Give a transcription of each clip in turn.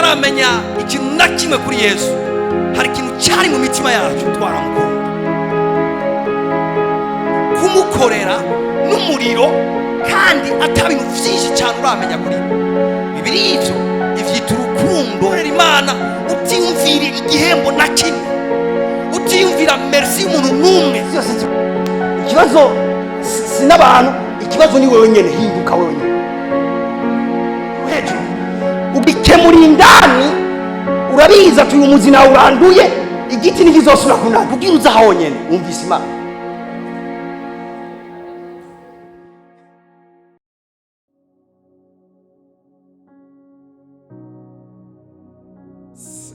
Tutaramenya ikintu na kimwe kuri Yesu, hari ikintu cyari mu mitima yacu, twaramukunda, kumukorera n'umuriro, kandi ata bintu byinshi cyane uramenya kuri we. Bibiri ivyo ivyita urukundo. Korera Imana utiyumvira igihembo na kimwe, utiyumvira merci y'umuntu n'umwe. Byose ikibazo si n'abantu, ikibazo ni wewe nyene. Hinduka wewe nyene hejuru, ugikemura indani. Urabizi ati uyu muzi nawe uranduye, igiti ntikizosubira kunanda. Ubwira uza honyene wumvise Imana.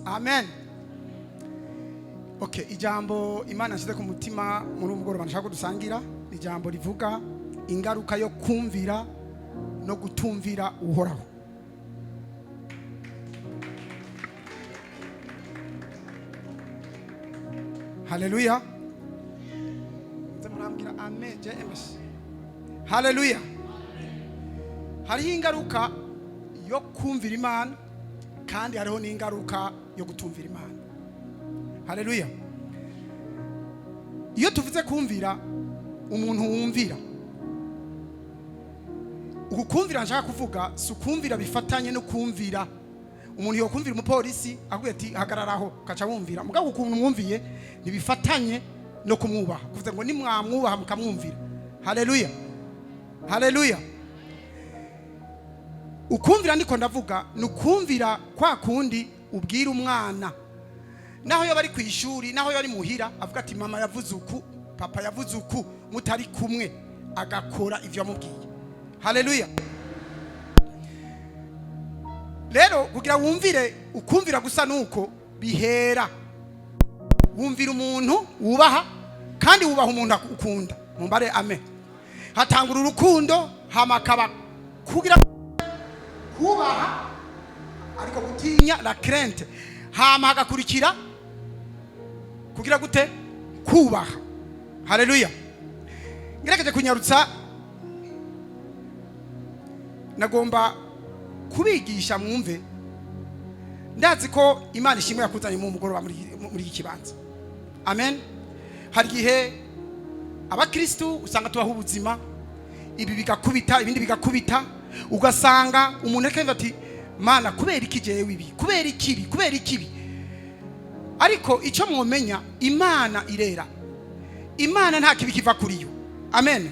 Amen. Okay, ijambo Imana nshyize ku mutima muri uyu mugoroba nshaka ko dusangira ni ijambo rivuga ingaruka yo kumvira no gutumvira Uhoraho. Haleluya! Muze murambwira amen. JMS, haleluya! Hariho ingaruka yo kumvira Imana, kandi hariho n'ingaruka yo gutumvira Imana. Haleluya! Iyo tuvuze kumvira, umuntu wumvira, uku kumvira nshaka kuvuga si ukumvira bifatanye no kumvira. Umuntu yokumvira umupolisi akubwira ati hagararaho, ukaca wumvira. Mugabo ukuntu mwumviye ntibifatanye no kumwubaha, kuvuze ngo nimwamwubaha mukamwumvira. Haleluya, haleluya! Ukumvira ndiko ndavuga ni ukumvira kwa kundi ubwira umwana, naho yoba ari ku ishuri, naho yoba ari muhira, avuga ati mama yavuze uku, papa yavuze uku, mutari kumwe, agakora ivyo yamubwiye. Haleluya! Rero kugira wumvire, ukumvira gusa nuko bihera wumvira umuntu wubaha, kandi wubaha umuntu ukunda. Mumbare amen. Hatangura urukundo, hama akaba kugira kubaha, ariko gutinya, la crainte, hama hagakurikira kugira gute? Kubaha. Haleluya! Ngerageje kunyarutsa, nagomba kubigisha mwumve. Ndazi ko Imana ishimwe yakuzanye mu mugoroba muri iki kibanza. Amen. Hari igihe abakristu usanga tubaho ubuzima, ibi bigakubita, ibindi bigakubita, ugasanga umuntu akumva ati Mana, kubera iki jewe ibi? Kubera iki ibi? Kubera iki ibi? Ariko icyo mwomenya, Imana irera, Imana nta kibi kiva kuri yo. Amen.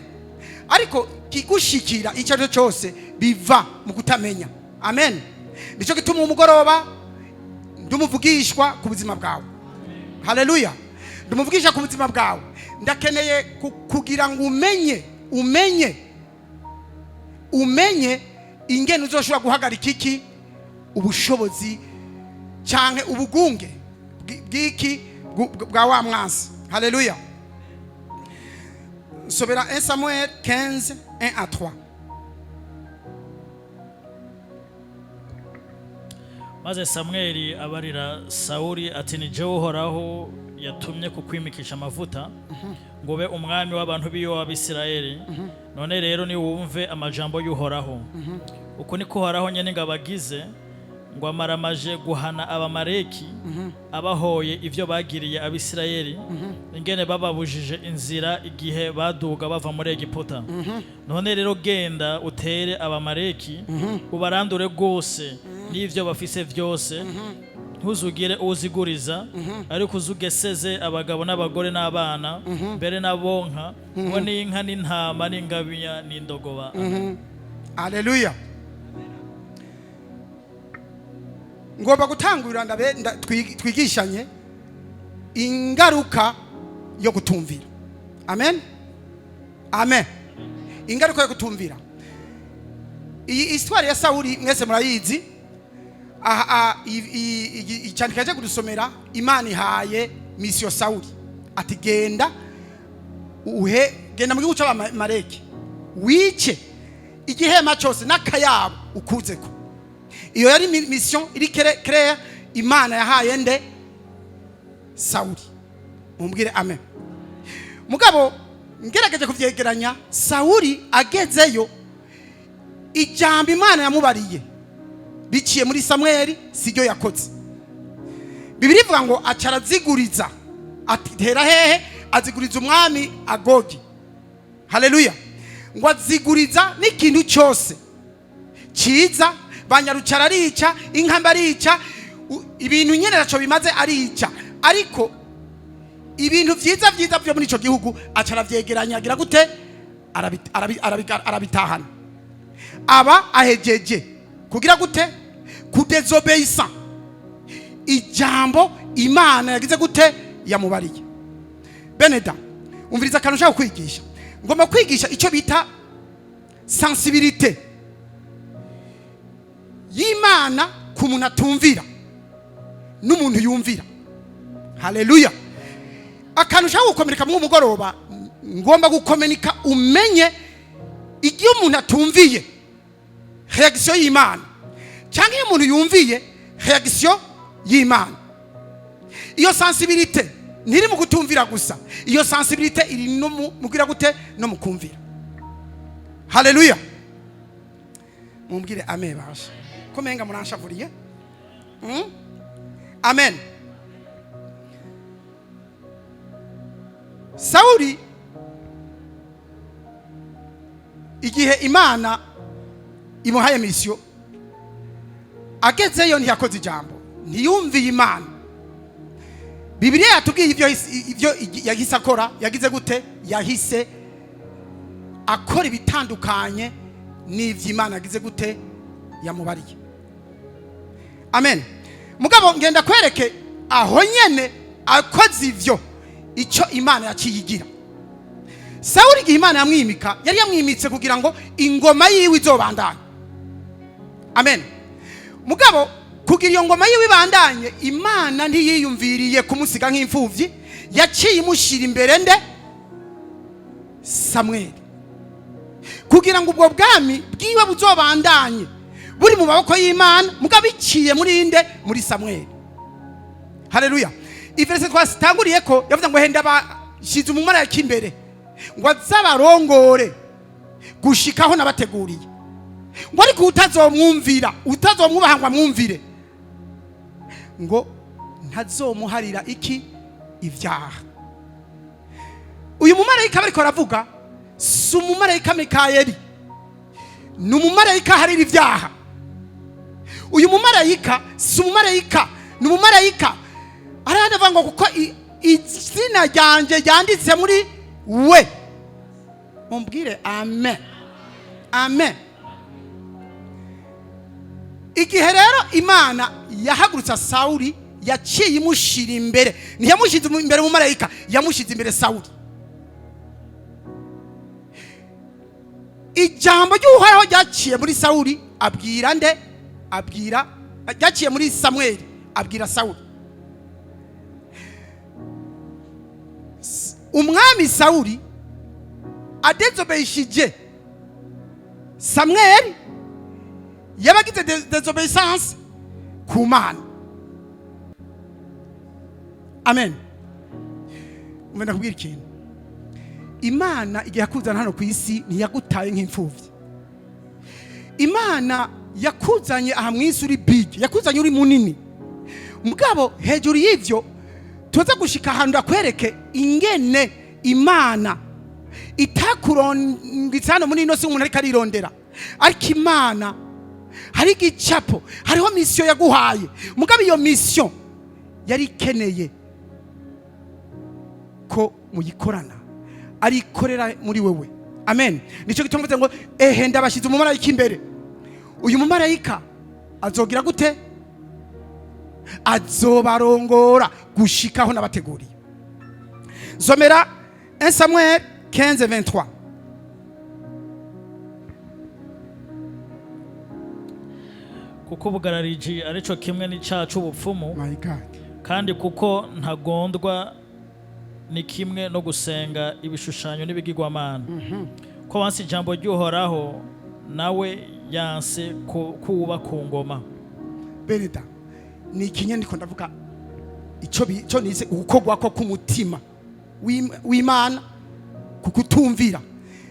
Ariko kigushikira icyo ari cyo cyose biva mu kutamenya. Amen. Nicyo gituma umugoroba ndumuvugishwa ku buzima bwawe. Haleluya! Ndumuvugisha ku buzima bwawe. Ndakeneye kugira ngo umenye, umenye, umenye ingene uzoshobora guhagarika iki? Ubushobozi canke ubugunge bw'iki bwa wa mwansi. Haleluya! Nsomera 1 Samuel 15, 1 à 3. Maze Samweli abarira Sawuli ati ni jewe Uhoraho yatumye kukwimikisha amavuta ngo ube umwami w'abantu biwe w'Abisirayeli. None rero niwumve amajambo y'Uhoraho. Uku niko Uhoraho nyene ngo abagize ngo amaramaje guhana Abamaleki, abahoye ivyo bagiriye Abisirayeli, ingene bababujije inzira igihe baduga bava muri Egiputa. None rero genda utere Abamaleki, ubarandure rwose n'ivyo bafise vyose. Ntuzugire uwuziguriza, ariko uzugeseze abagabo n'abagore n'abana, mbere n'abonka ngo n'inka n'intama n'ingabiya n'indogoba. Haleluya! Ngomba gutangurira twigishanye ingaruka yo gutumvira. Amen, amen. Ingaruka yo gutumvira. Iyi histoire ya Sawuli mwese murayizi. Aha icyandiko yaje kudusomera, Imana ihaye mission Sawuli ati genda uhe, genda mu gihugu cy'Abamaleki, wice igihema cyose n'akayabo ukuzeko. Iyo yari mission iri claire Imana yahaye nde? Sawuli. Mumbwire amen. Mugabo ngerageje kuvyegeranya, Sawuli agezeyo, ijambo Imana yamubariye Biciye muri Samweli, siryo yakoze. Bibiliya ivuga ngo aca araziguriza, atera hehe? Aziguriza umwami Agogi. Haleluya! Ngo aziguriza n'ikintu cyose cyiza, banyarucara arica, inkamba arica, ibintu nyine ntacyo bimaze arica, ariko ibintu byiza byiza byo muri icyo gihugu aca aravyegeranya, agira gute? Arabitahana. Aba ahejeje kugira gute? Kudezobeisa ijambo Imana yagize gute? Yamubariye. Beneda, umviriza akantu ushaka kwigisha. Ngomba kwigisha icyo bita sensibilité y'Imana ku muntu atumvira n'umuntu yumvira. Haleluya! Akantu ushaka gukomereka mu mugoroba, ngomba gukomenika umenye igihe umuntu atumviye, réaction y'Imana, cyangwa iyo umuntu yumviye, réaction y'Imana. Iyo sensibilité ntiri mu kutumvira gusa, iyo sensibilité iri no mu mugira gute? No mu kumvira. Haleluya! Mumbwire amen basha, ko menga muranshavuriye. Amen. Sawuli, igihe Imana imuhaye mission, agezeyo ntiyakoze ijambo, ntiyumviye Imana. Bibiliya yatubwiye ibyo yahise akora. Yagize gute? Yahise akora ibitandukanye n'ibyo Imana yagize gute? Yamubariye. Amen. Mugabo ngenda kwereke aho nyene akoze ivyo, icyo Imana yaciye igira. Sawuli, igihe Imana yamwimika, yari yamwimitse kugira ngo ingoma yiwe izobandanye. Amen. Mugabo kugira iyo ngoma yiwe ibandanye, Imana ntiyiyumviriye kumusiga nk'imfuvyi, yaciye imushyira imbere nde? Samweli, kugira ngo ubwo bwami bwiwe buzobandanye buri mu maboko y'Imana, mugabo iciye muri nde? Muri Samweli. Haleluya! I verset twatanguriye ko yavuze ngo henda bashize umumarayika imbere ngo azabarongore gushikaho nabateguriye, ngo ariko utazomwumvira, utazomwubaha ngo amwumvire, ngo ntazomuharira iki? Ibyaha. Uyu mumarayika bariko aravuga si umumarayika Mikayeli, ni umumarayika aharira ibyaha. Uyu mumarayika si umumarayika, ni umumarayika hariya avuga ngo kuko izina ryanjye ryanditse muri we. Mumbwire amen. Amen. Igihe rero Imana yahagurutsa Sawuli, yaciye imushyira imbere, ntiyamushyize imbere umumarayika, yamushyize imbere Sawuli. Ijambo ry'Uhoraho ryaciye muri Sawuli abwira nde? Abwira, ryaciye muri Samweli abwira Sawuli. Umwami Sawuli adezobeyishije Samweli, yabagize désobéissance ku Mana. Amen. Umva, ndakubwira ikintu: Imana igihe yakuzana hano ku isi ntiyagutaye nk'imfubyi. Imana yakuzanye aha mu isi uri big, yakuzanye uri munini. Mugabo hejuru y'ivyo tuza gushika ahantu ndakwereke ingene Imana itakurongitse hano muri ino si umuntu ariko arirondera, ariko Imana hari igicapo, hariho mission yaguhaye. Mugabo iyo mission yari ikeneye ko muyikorana, arikorera muri wewe. Amen. Nicyo gituma mvuze ngo ehe ndabashyize umumarayika imbere. Uyu mumarayika azogira gute? Azobarongora gushikaho nabateguriye. Zomera 1 Samuel 15:23. Kuko ubugarariji arico kimwe n'icyaha c'ubupfumu, My God. kandi kuko ntagondwa ni kimwe no gusenga ibishushanyo n'ibigirwamana, ko wanse ijambo ry'Uhoraho, nawe yanse kuba ku ngoma. Beneda, ni ikinyandiko ndavuga ico nise gukorwa ko k'umutima w'Imana ku kutumvira,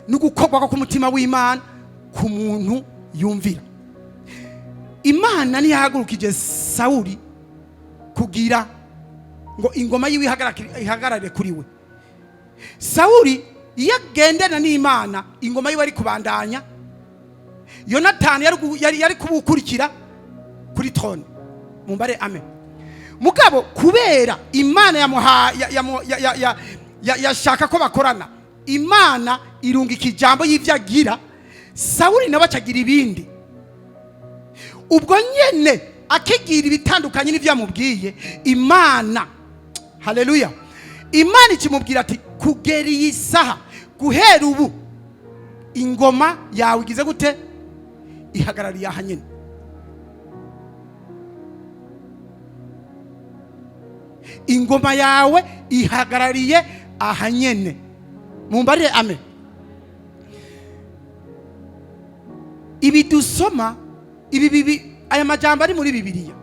no gukorwa ko k'umutima w'Imana ku muntu yumvira. Imana ntiyahagurukije Sawuli kugira ngo ingoma yiwe ihagarare kuri we. Sawuli iyo agendana n'Imana, ingoma yiwe ari kubandanya. Yonatani yari kubukurikira kuri trône. Mumbare amen. Mugabo kubera Imana yamuha yashaka ko bakorana, Imana irungika ijambo y'ibyo agira. Sawuli nawe acagira ibindi. Ubwo nyene akigira ibitandukanye n'ibyo yamubwiye Imana, haleluya, Imana ikimubwira ati: "Kugera iyi saha, guhera ubu, ingoma yawe igize gute? Ihagarariye aha nyine." Ingoma yawe ihagarariye aha nyene. Mumbarire amen. Ibi dusoma ibi bibi, aya majambo ari muri Bibiliya,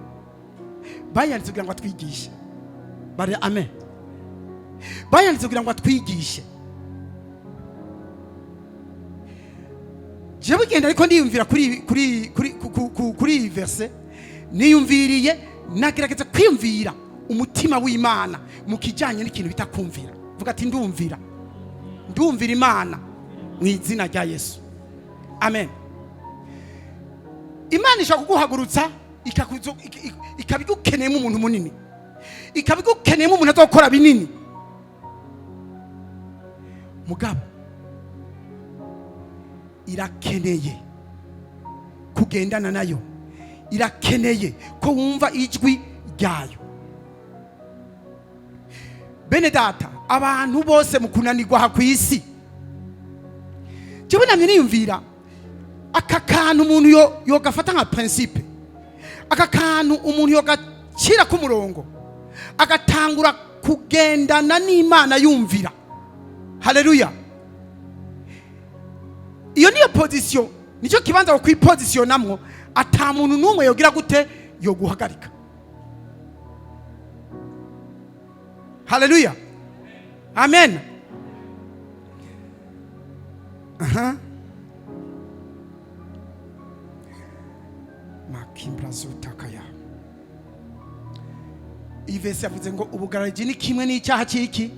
bayanditse kugira ngo atwigishe. Bare amen. Bayanditse kugira ngo atwigishe. Jewe genda, ariko ndiyumvira kuri iyi verse, niyumviriye, nagerageza kwiyumvira umutima w'Imana mu kijyanye n'ikintu bita kumvira. Vuga ati: "Ndumvira, ndumvira Imana mu izina rya Yesu." Amen. Imana ishobora kuguhagurutsa, ikaba igukeneyemo umuntu munini, ikaba igukeneyemo umuntu azokora binini. Mugabo irakeneye kugendana nayo, irakeneye ko wumva ijwi ryayo. Bene data, abantu bose mu kunanirwa aha ku isi, jewe namye niyumvira aka kantu umuntu yogafata nka principe, aka kantu umuntu yogacira ku murongo, agatangura kugendana n'Imana yumvira. Haleluya. Iyo niyo position, nicyo kibanza wo kwipositionamwo, ata muntu n'umwe yogira gute yoguhagarika. Haleluya, amen. Aha makimbrazutakaya, iyi verse yavuze ngo ubugarariji ni kimwe n'icyaha cy'iki?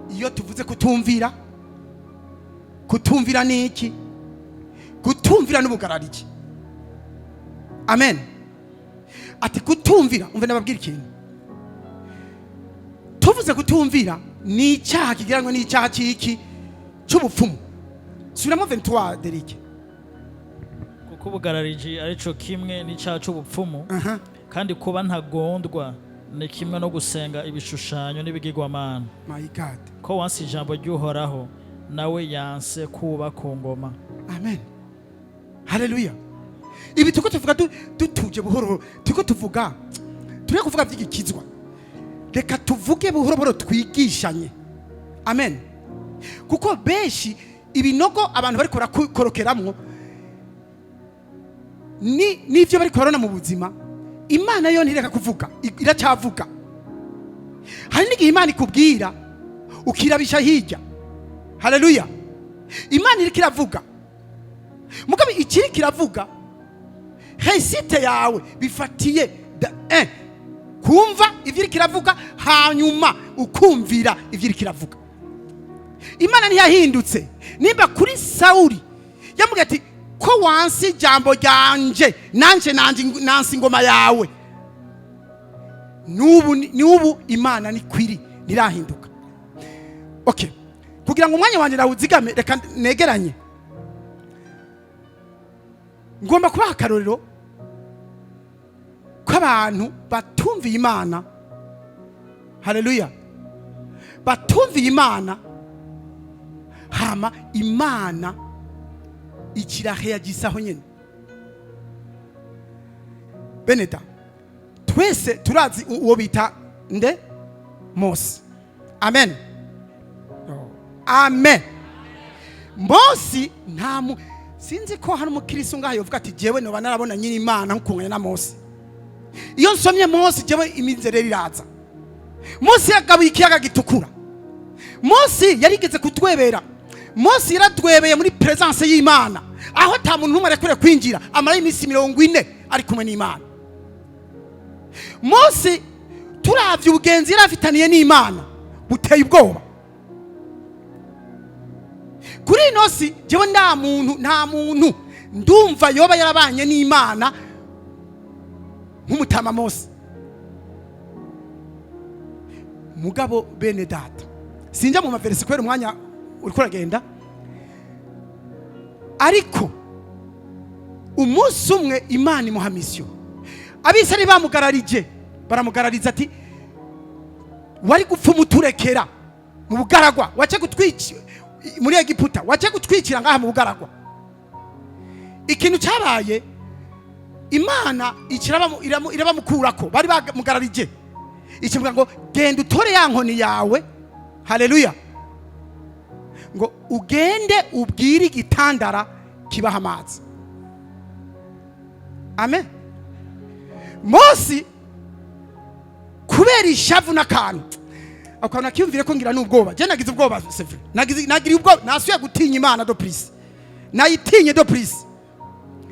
Iyo tuvuze kutumvira, kutumvira ni iki? Kutumvira n'ubugarariji. Amen. Ati kutumvira, umve nababwira ikintu, tuvuze kutumvira ni icyaha kigereranywa n'icyaha cy'iki? Cy'ubupfumu. Subiramo 23, Derike. Kuko ubugarariji arico kimwe n'icyaha c'ubupfumu, kandi kuba ntagondwa ni kimwe no gusenga ibishushanyo n'ibigirwamana. My God. Ko wanse ijambo ry'Uhoraho, nawe yanse kuba ku ngoma. Amen, haleluya. Ibi turiko tuvuga dutuje buhoro, turiko tuvuga, turi kuvuga by'igikizwa. Reka tuvuge buhoro buhoro, twigishanye. Amen. Kuko benshi ibinogo abantu bariko barakorokeramwo ni n'ivyo bariko barabona mu buzima. Imana yo ntireka kuvuga, iracyavuga. Hari n'igihe Imana ikubwira ukirabisha hirya. Haleluya. Imana iriko iravuga, mugabo ikiri kiravuga réussite yawe bifatiye kumva ivyo iriko iravuga, hanyuma ukumvira ivyo iriko iravuga. Imana ntiyahindutse. Nimba kuri Sawuli yamubwiye ati: "Ko wansi ijambo ryanje, nanje nansi ingoma yawe," n'ubu Imana ni kwiri, ntirahinduka. Okay, kugira ngo umwanya wanjye nawuzigame, reka negeranye. Ngomba kubaha akarorero k'abantu batumviye Imana. Haleluya. Batumviye Imana, hama Imana ikiraheyagisaho nyine. Beneda, twese turazi uwo bita nde? Mose. Amen, amen. Mose nta mu sinzi ko hari umukristo ngaho yovuga ati: "Jewe noba narabona nyine Imana nkukunganya na Mose." Iyo nsomye Mose, jewe imizerere iraza. Mose yagabuye ikiyaga gitukura. Mose yarigeze kutwebera. Mose yaradwebeye muri presence y'Imana, aho ata muntu n'umwe arekuriwe kwinjira, amara iminsi 40 ari kumwe n'Imana. Mose turavye ubugenzi yari afitaniye n'Imana buteye ubwoba. Kuri ino si jewe nta muntu ndumva yoba yarabanye n'Imana nk'umutama Mose. Mugabo bene data, sinjya mu maverisi kubera umwanya uriko uragenda, ariko umunsi umwe Imana imuha mission. Abisirayeli bamugararije, baramugarariza ati: "Wari gupfa umuturekera mu bugaragwa, wace gutwiki muri Egiputa, wace gutwikira ngaha mu bugaragwa." Ikintu cyabaye, Imana irabamukurako. Bari bamugararije, ikivuga ngo: "Genda utore ya nkoni yawe." Haleluya! Ngo ugende ubwire igitandara kibaha amazi. Amen. Mose kubera ishavu n'akantu ako kantu nakiyumvire ko ngira n'ubwoba, je nagize ubwoba, c'est vrai, nagize, nagiriye ubwoba, nasuye gutinya Imana de plus, nayitinye de plus.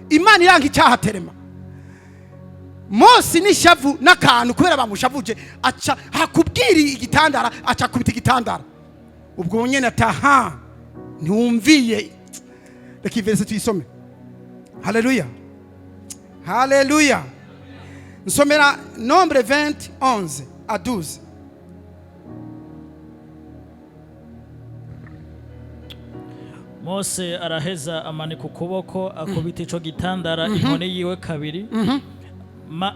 Imana iranga icyaha terema. Mose n'ishavu n'akantu kubera bamushavuje, aca hakubwira igitandara, aca akubita igitandara. Ubwo nyene ataha ntiwumviye. Reka iverse tuyisome. Haleluya, haleluya! Nsomera Nombre 20, 11 à 12. Mose araheza amanika ukuboko, akubita ico gitandara inkoni yiwe kabiri.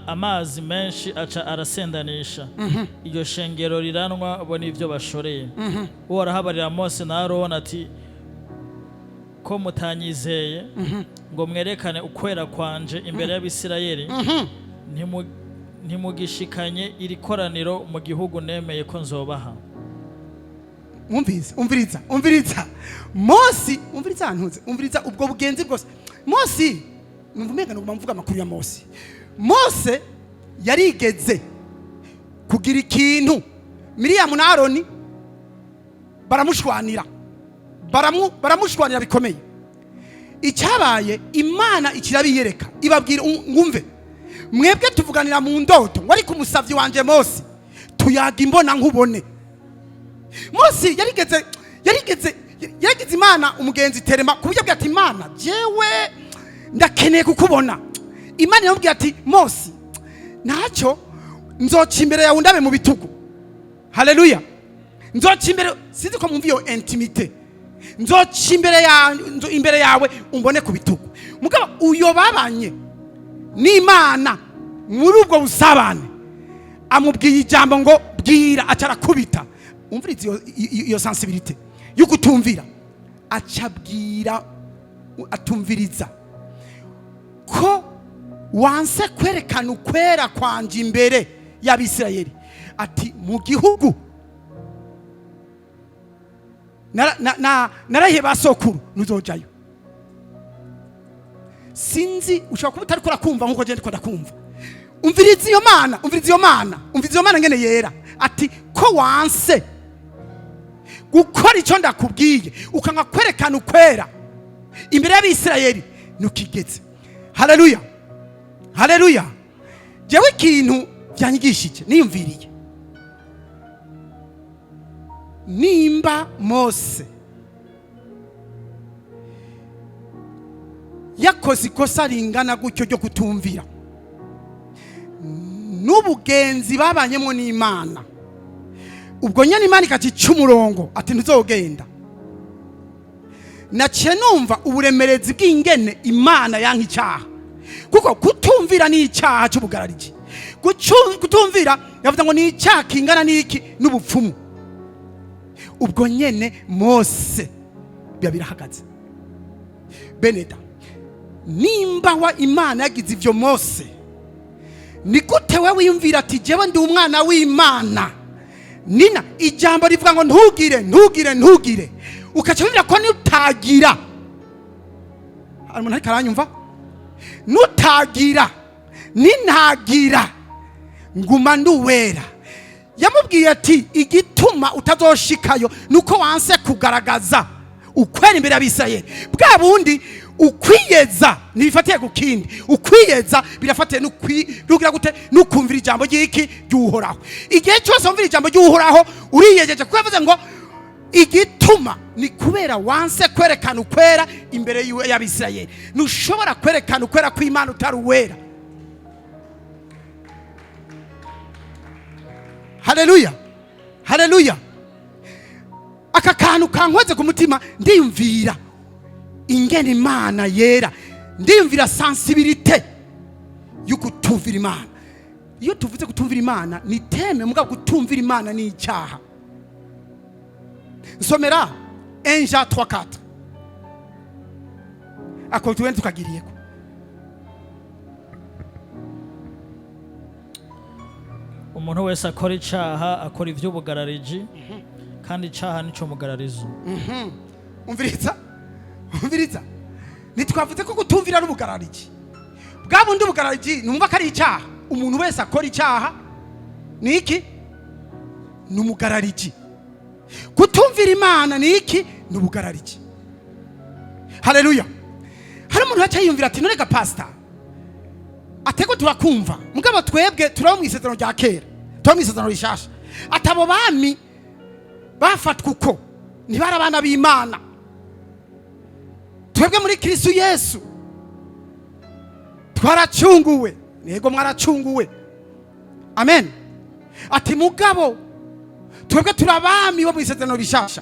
Amazi menshi aca arasendanisha iryo shengero, riranwa bo n'ivyo bashoreye. Uhoraho abarira Mose na Aroni ati: "Ko mutanyizeye ngo mwerekane ukwera kwanje imbere y'Abisirayeli, ntimugishikanye iri koraniro mu gihugu nemeye ko nzobaha." Mwumviriza, umviriza, umviriza Mosi, umviriza ntuze, umviriza ubwo bugenzi bwose. Mosi, numva umenga nuguma mvuga amakuru ya Mose. Mose yarigeze kugira ikintu, Miriyamu na Aroni baramushwanira, baramushwanira bikomeye. Icyabaye, Imana ikirabiyereka, ibabwira: "Ngumve mwebwe tuvuganira mu ndoto, ngo ariko umusavyi wanje Mose tuyaga imbona nkubone." Mose yarigeze Imana umugenzi terema, ku buryo bwa ati: "Imana, jewe ndakeneye kukubona." Imana iramubwira ati: "Mose, ntacyo, nzoca imbere yawe undabe mu bitugu." Haleluya! Nzoca imbere, sinzi ko mwumva iyo intimité, nzoca imbere yawe, imbere yawe umbone ku bitugu. Mugabo uyo babanye n'Imana muri ubwo busabane, amubwiye ijambo ngo bwira, aca arakubita. Umviriza iyo sensibilité yo kutumvira, aca abwira atumviriza ko wanse kwerekana ukwera kwanje imbere y'Abisirayeli, ati mu gihugu narahiye ba sokuru ntuzojayo. Sinzi, ushobora kuba utariko urakumva nkuko je ndiko ndakumva. Umviriza iyo Mana, umviriza iyo Mana, umviriza iyo Mana ngene yera, ati ko wanse gukora icyo ndakubwiye, ukanga kwerekana ukwera imbere y'Abisirayeli, ntukigeze. Haleluya, haleluya! Jewe ikintu byanyigishije, niyumviriye nimba Mose yakoze ikosa ringana gutyo ryo kutumvira, n'ubugenzi babanyemo n'Imana, ubwo nyine Imana ikacica umurongo ati ntuzogenda, naciye numva uburemerezi bw'ingene Imana yanka icyaha, kuko kutumvira ni icyaha cy'ubugarariji. Kutumvira yavuze ngo ni icyaha kingana n'iki? N'ubupfumu. Ubwo nyene Mose biba birahagaze. Beneda, nimba wa Imana yagize ivyo Mose, ni gute we wiyumvira ati jewe ndi umwana w'Imana, nina ijambo rivuga ngo ntugire, ntugire, ntugire, ukaca wibwira ko nutagira, hari umuntu ariko aranyumva, nutagira, nintagira nguma nduwera? Yamubwiye ati igituma utazoshikayo nuko wanse kugaragaza Ukwera imbere y'Abisirayeli, bwa bundi ukwiyeza ntibifatiye ku kindi, ukwiyeza birafatiye n'ugira gute? N'ukumvira ijambo ry'iki? Ry'Uhoraho. Igihe cyose wumvira ijambo ry'Uhoraho, uriyejeje, kuko yavuze ngo igituma ni kubera wanse kwerekana ukwera imbere y'Abisirayeli. Ntushobora kwerekana ukwera kw'Imana utari uwera. Haleluya, haleluya! Aka kantu kankoze ku mutima. Ndiyumvira ingene Imana yera, ndiyumvira sensibilité yo kutumvira Imana. Iyo tuvuze kutumvira Imana ni thème, mugabo kutumvira Imana ni icyaha. Nsomera 1 Jean 3 4, ako tuwende tukagiriyeko. Umuntu wese akora icaha akora ivy'ubugarariji, kandi icaha nico mugararizo. Umviriza, umviriza, ntitwavuze ko kutumvira ari ubugarariji? Bwa bundi ubugarariji numva ko ari icyaha. Umuntu wese akora icyaha ni iki? Ni umugarariji. Kutumvira Imana ni iki? Ni ubugarariji. Haleluya! Hari umuntu yaca yiyumvira ati: "None ga pasita, atego turakumva, mugabo twebwe turaba mu Isezerano rya Kera, turaba mu Isezerano Rishasha." Ati: "Abo bami bafatwa uko ntibari abana b'Imana. Twebwe muri Kristo Yesu twaracunguwe." Yego, mwaracunguwe, amen. Ati: "Mugabo twebwe turi abami bo mu Isezerano Rishasha."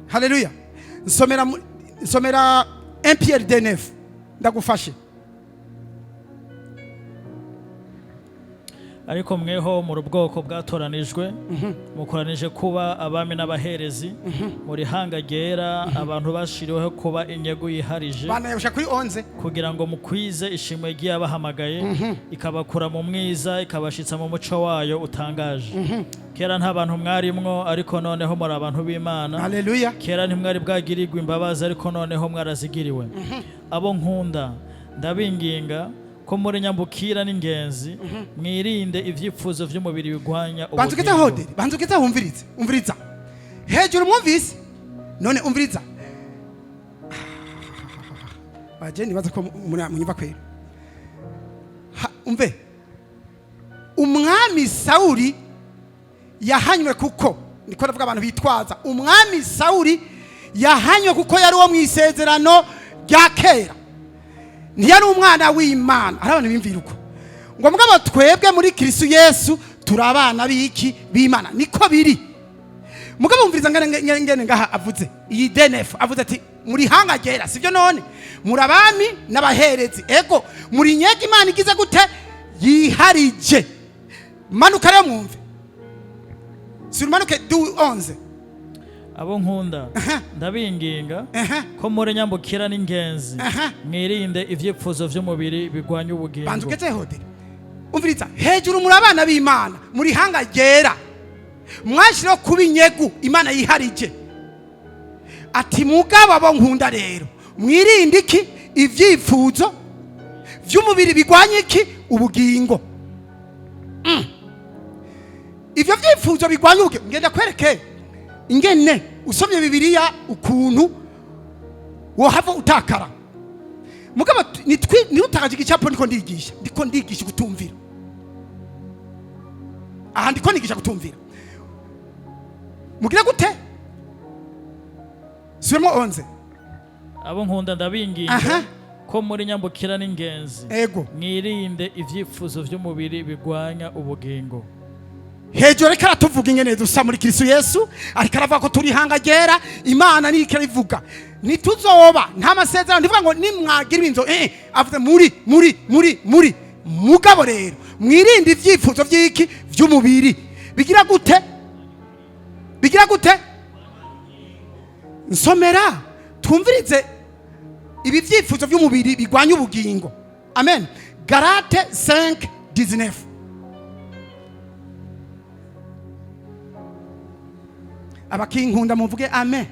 Haleluya! Nsomera 1 Pierre 9, ndagufashe. Ariko mweho muri ubwoko bwatoranijwe, mukoranije kuba abami n'abaherezi, muri hanga ryera, abantu bashiriweho kuba inyegu yiharije, Banayosha kuri 11. kugira ngo mukwize ishimwe ry'Iyabahamagaye ikabakura mu mwiza ikabashitsa mu muco wayo utangaje. Kera nta bantu mwarimwo, ariko noneho muri abantu b'Imana. Haleluya! Kera ntimwari bwagirirwa imbabazi, ariko noneho mwarazigiriwe. Abo nkunda, ndabinginga ko muri nyambukira n'ingenzi, mwirinde ibyifuzo by'umubiri bigwanya Banza ugeze ubugingo. hoderi, banza ugeze, wumvirize, umviriza hejuru. Mwumvise? None umviriza baje, nibaza ko munyumva kwera. Umve, umwami Sawuli yahanywe kuko, niko ndavuga abantu bitwaza, umwami Sawuli yahanywe kuko yari uwo mu Isezerano rya Kera, ntiyari umwana w'Imana. Hari abantu bimvira uko ngo: "Mugabo twebwe muri Kristo Yesu turi abana b'iki? B'Imana." Niko biri, mugabo wumviriza ngene ngaha avuze iyi DNF, avuze ati: "Muri hanga ryera." Sibyo? None muri abami n'abaherezi, ego, muri nyega Imana igize gute? Yiharije. Manuka rero mwumve, sirumanuke du 11. Abo nkunda, ndabinginga ko muri nyambukira n'ingenzi, mwirinde ibyifuzo by'umubiri bigwanya ubugingo. Banza ugeze hoderi, umviriza hejuru: muri abana b'Imana, muri hanga ryera, mwashyireho kuba inyegu Imana yiharije. Ati: "Mugabo abo nkunda rero, mwirinde iki? Ibyifuzo by'umubiri bigwanya iki? Ubugingo." Ibyo byifuzo bigwanya ubugingo, ngenda kwereke ingene usomye Bibiliya ukuntu wohava utakara. Mugabo nitutakaje igicapo. Ndiko ndigisha kutumvira aha, ndiko nigisha kutumvira. Mugira gute? Subiramo 11. Abo nkunda, ndabinginga ko muri nyambukira n'ingenzi, mwirinde ibyifuzo by'umubiri bigwanya ubugingo. Hejuru ariko aratuvuga ingene dusa muri Kristo Yesu, ariko aravuga ko turi ihanga ryera. Imana niyo ivuga ntituzoba nta masezerano, ndivuga ngo nimwagira ibinzo avuze muri muri muri muri. Mugabo rero mwirinde ibyifuzo by'iki? By'umubiri. Bigira gute? Bigira gute? Nsomera twumvirize ibi byifuzo by'umubiri bigwanya ubugingo. Amen. Galate 5 19. Abakinkunda muvuge amen.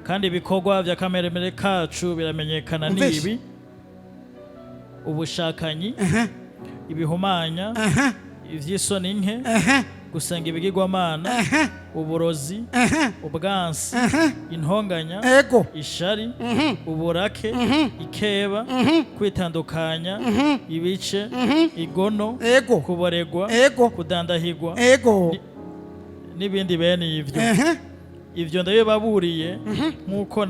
Kandi ibikorwa bya kameremere kacu biramenyekana, Umvise. nibi: ubushakanyi, ibihumanya, ivy'isoni nke, Gusenga ibigirwamana, uburozi, ubwansi, intonganya, ishari, uburake, ikeba, kwitandukanya ibice, igono, kuboregwa, kudandahigwa, n'ibindi bene ivyo. Ivyo ndabibaburiye nk'uko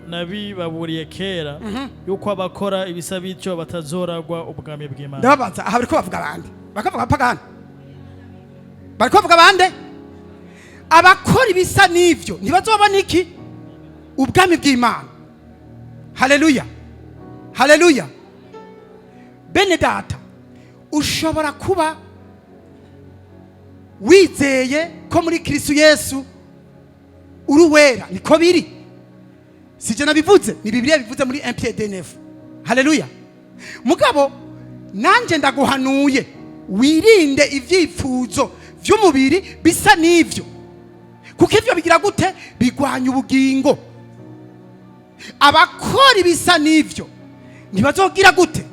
nabibaburiye kera, yuko abakora ibisa bityo batazoragwa ubwami bw'Imana. Ndababaza, aha bariko bavuga bande? Bakavuga abapagani? Bariko bavuga bande? Abakora ibisa n'ivyo ntibazobona iki? Ubwami bw'Imana. Haleluya, haleluya! Bene data, ushobora kuba wizeye ko muri Kristo Yesu uri uwera. Niko biri, sije nabivuze, ni Bibiliya bivuze muri 1 Pierre 9. Haleluya! Mugabo nanjye ndaguhanuye, wirinde ibyifuzo by'umubiri bisa n'ivyo, kuko ivyo bigira gute? Bigwanya ubugingo. Abakora ibisa n'ivyo ntibazogira gute?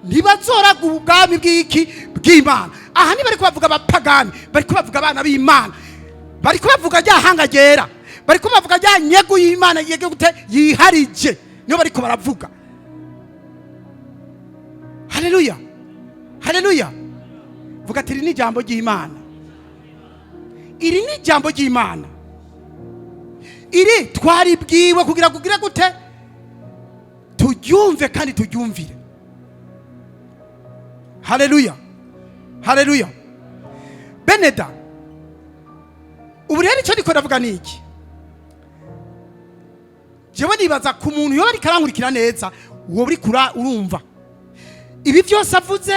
Ntibazoraga ubwami bw'iki? Bw'Imana. Aha ntibari kubavuga abapagani, bari kubavuga abana b'Imana, bari kubavuga rya hanga ryera, bari kubavuga rya nyegu y'Imana yege gute? Yiharije. Niyo bariko baravuga. Haleluya, haleluya! Vuga ati: "Iri ni ijambo ry'Imana, iri ni ijambo ry'Imana." Iri twaribwiwe kugira ngo ugire gute? Turyumve kandi turyumvire. Haleluya, haleluya! Beneda, ubu rero icyo ndiko ndavuga ni iki? Jewe nibaza ku muntu yoba ariko arankurikira neza, wowe uri kura urumva ibi byose avuze,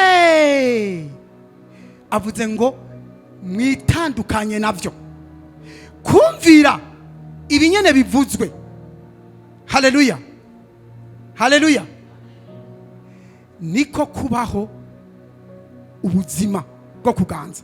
avuze ngo mwitandukanye nabyo. Kumvira ibi nyene bivuzwe, haleluya, haleluya, niko kubaho ubuzima bwo kuganza.